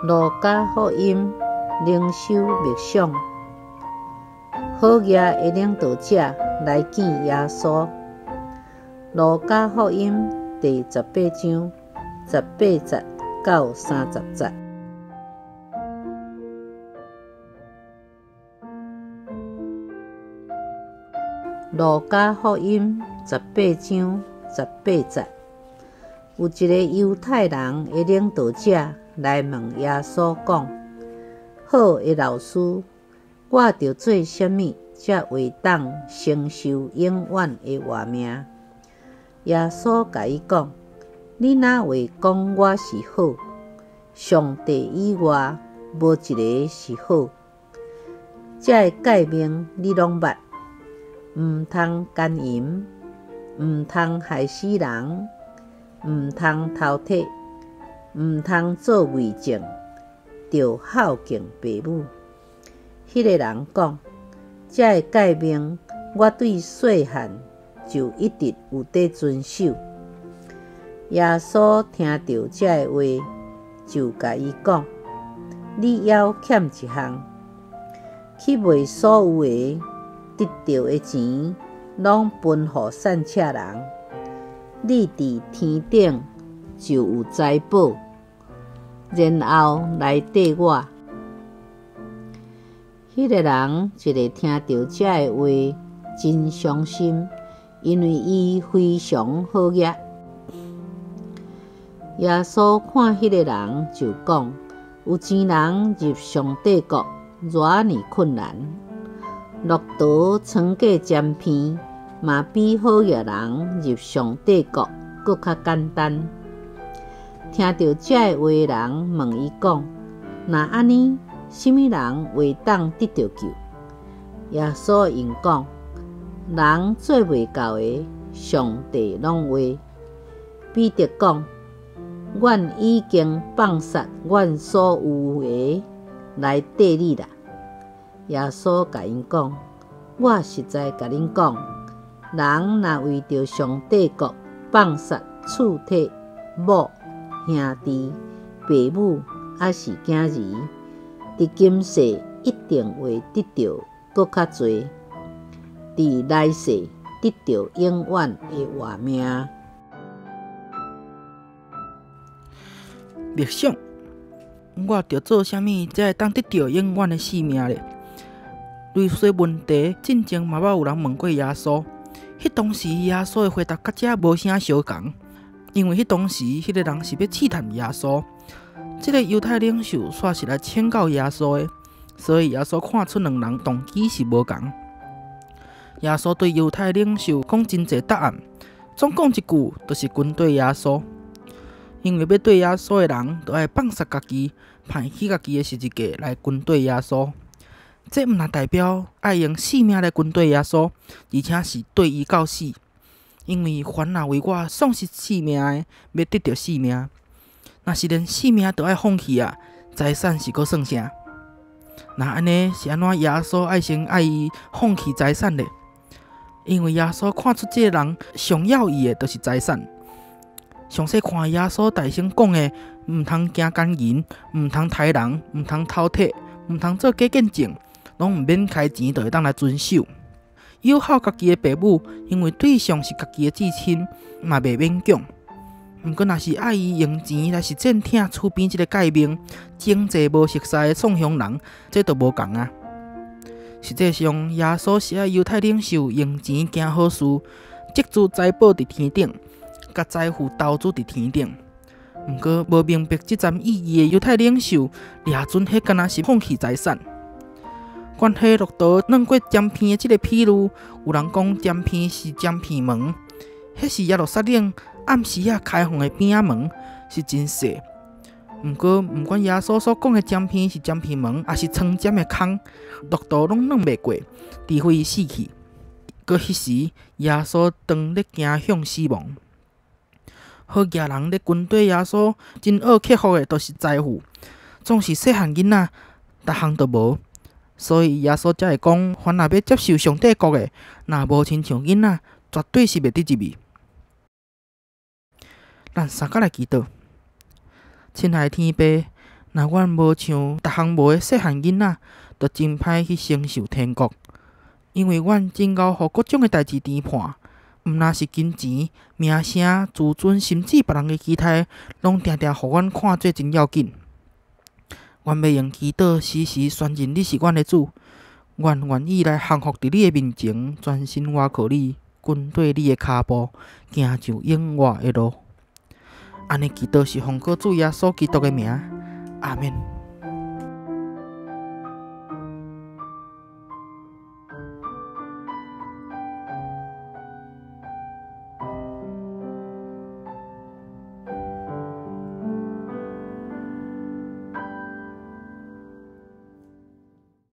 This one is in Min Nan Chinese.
路加福音灵修默想，好额的领导者来见耶稣。路加福音第18章18节到30节。路加福音十八章十八节，有一个犹太人的领导者来问耶稣讲：好的老师，我著做啥物才会当承受永远的活命？耶稣共伊讲：你哪会讲我是好？上帝以外，无一个是好。这个诫命你拢捌：毋通奸淫，毋通害死人，毋通偷提，毋通做伪证，著孝敬爸母。彼个人讲：这个诫命，我对细汉就一直有伫遵守。耶稣听著这个话，就共伊讲：你犹欠一项，去卖所有的，得著的钱，拢分予散赤人。你伫天顶就有财宝，然后来缀我。彼个人一下听著这个话，真伤心，因为伊非常好额。耶稣看彼个人，就讲：有钱人入上帝国，偌尔困难。骆驼穿过针鼻，嘛比好额人入上帝国阁较简单。听著这个话的人问伊讲：若按呢，啥物人会当得著救？耶稣应讲：人做袂到的，上帝拢会。彼得讲：阮已经放捒阮所有的来缀你啦。耶稣共𪜶讲：我实在共恁讲，人若为著上帝国放捒厝体、某、兄弟、爸母，抑是囝儿，伫今世一定会得著阁较济，伫来世得著永远的活命。默想，我著做啥物才会当得著永远的性命咧？类似问题，进前嘛捌有人问过耶稣。彼当时耶稣的回答佮遮无啥相仝，因为彼当时彼个人是欲试探耶稣。这个犹太领袖煞是来请教耶稣的，所以耶稣看出两人动机是无仝。耶稣对犹太领袖讲真济答案，总讲一句，就是针对耶稣。因为欲缀耶稣的人，就爱放捒家己，歹弃家己的十字架来跟缀耶稣。这毋但代表爱用性命来跟缀耶稣，而且是缀伊到死。因为凡若为我丧失性命的，欲得著性命；若是连性命都爱放弃啊，财产是阁算啥？若按呢是按怎？耶稣爱先爱伊放弃财产咧？因为耶稣看出这个人上要伊的，就是财产。详细看耶稣大声讲的，毋通行奸淫，毋通杀人，毋通偷提，毋通做假见证，拢毋免开钱就会当来遵守。友好家己的爸母，因为对象是家己的至亲，嘛袂勉强。毋过若是爱伊用钱来实践疼厝边这个诫命，真济无熟似的创乡人，这就无仝啊。实际上，耶稣是爱犹太领袖用钱行好事，积聚财宝伫天顶，共财富投资伫天顶。毋过，无明白这层意义的犹太领袖，掠准彼敢若是放弃财产。关系骆驼转过针鼻的这个比喻，有人讲针鼻是针鼻门，彼是耶路撒冷暗时仔开放的边仔门，是真细。毋过，毋管耶稣所讲的针鼻是针鼻门，抑是穿针的空，骆驼拢转袂过，除非伊死去。阁彼时，耶稣当咧行向死亡。好额人咧跟缀耶稣，真恶克服的，就是财富。总是细汉囡仔，逐项都无。所以耶稣才会讲，凡若欲接受上帝国的，若无亲像囡仔，绝对是袂得入去。咱三角来祈祷，亲爱的天父，若阮無像逐項無的細漢囡仔，就真歹去承受天國。因為阮真𠢕予各種的代誌纏絆，毋但是金錢、名聲、自尊，甚至別人的期待，攏定定予阮看做真要緊。阮欲用祈禱時時宣認你是阮的主，阮願意來降服佇你的面前，全身倚靠你，跟綴你的跤步，行上永活的路。按呢祈禱是奉靠主耶穌基督的名，阿們。